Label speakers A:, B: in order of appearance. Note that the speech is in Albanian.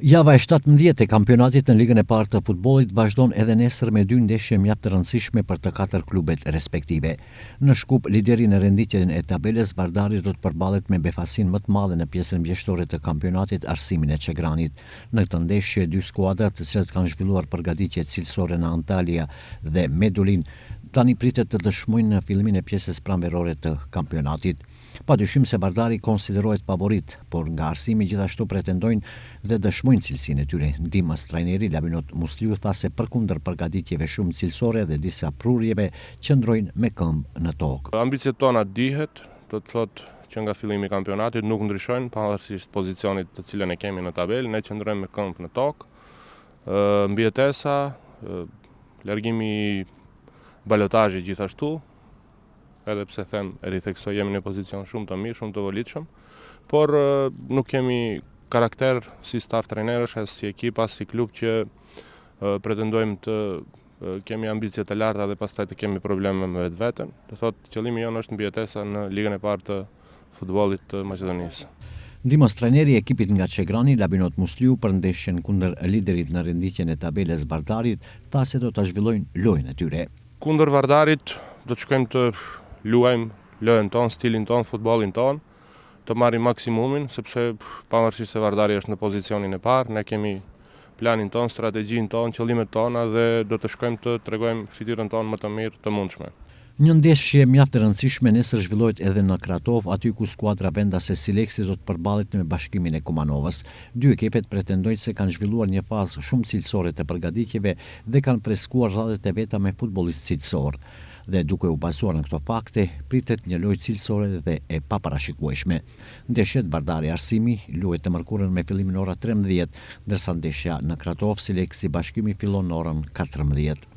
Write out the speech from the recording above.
A: Java e 17 e kampionatit në Ligën e Parë të Futbollit vazhdon edhe nesër me dy ndeshje mjaft të rëndësishme për të katër klubet respektive. Në Shkup, lideri në renditjen e tabelës, Vardari do të përballet me befasinë më të madhe në pjesën vjeshtore të kampionatit Arsimin e Çegranit. Në këtë ndeshje, dy skuadrat të cilat kanë zhvilluar përgatitje cilësore në Antalya dhe Medulin, tani pritet të dëshmojnë në fillimin e pjesës pranverore të kampionatit. Padyshim se Vardari konsiderohet favorit, por nga Arsimi gjithashtu pretendojnë dhe dëshmojnë cilësinë e tyre. Ndihmës trajneri Labinot Musliu tha se përkundër përgatitjeve shumë cilësore dhe disa prurjeve qëndrojnë me këmbë në tokë.
B: Ambiciet tona dihet, do të thotë që nga fillimi i kampionatit nuk ndryshojnë, pavarësisht pozicionit të cilën e kemi në tabelë, ne qëndrojmë me këmbë në tokë. Mbijetesa, largimi i balotazhit gjithashtu, edhe pse them, e ritheksoj, jemi në pozicion shumë të mirë, shumë të volitshëm, por nuk kemi karakter si staf trajnerësh, as si ekip, as si klub që pretendojmë të kemi ambicie të larta dhe pastaj të kemi probleme me vetveten. Do thotë, qëllimi jonë është mbijetesa në Ligën e Parë të futbollit të Maqedonisë.
A: Ndihmës trajneri i ekipit nga Çegrani, Labinot Musliu për ndeshjen kundër liderit në renditjen e tabelës Vardarit, tha se do ta zhvillojnë lojën e tyre.
B: Kundër Vardarit do të shkojmë të luajmë lojën tonë, stilin tonë, futbollin tonë, të marrim maksimumin, sepse pavarësisht se Vardari është në pozicionin e parë, ne kemi planin tonë, strategjinë tonë, qëllimet tona dhe do të shkojmë të tregojmë fytyrën tonë më të mirë të mundshme.
A: Një ndeshje mjaft e rëndësishme nesër zhvillohet edhe në Kratovë, aty ku skuadra vendase Sileksi do të përballet me Bashkimin e Kumanovës. Dy ekipet pretendojnë se kanë zhvilluar një fazë shumë cilësore të përgatitjeve dhe kanë freskuar radhët e veta me futbollistë cilësorë. Dhe duke u bazuar në këto fakte, pritet një lojë cilësore dhe e paparashikueshme. Ndeshjet Vardari-Arsimi luhet të mërkurën me fillim në ora 13, ndërsa ndeshja në Kratovë Sileksi Bashkimi fillon në orën 14.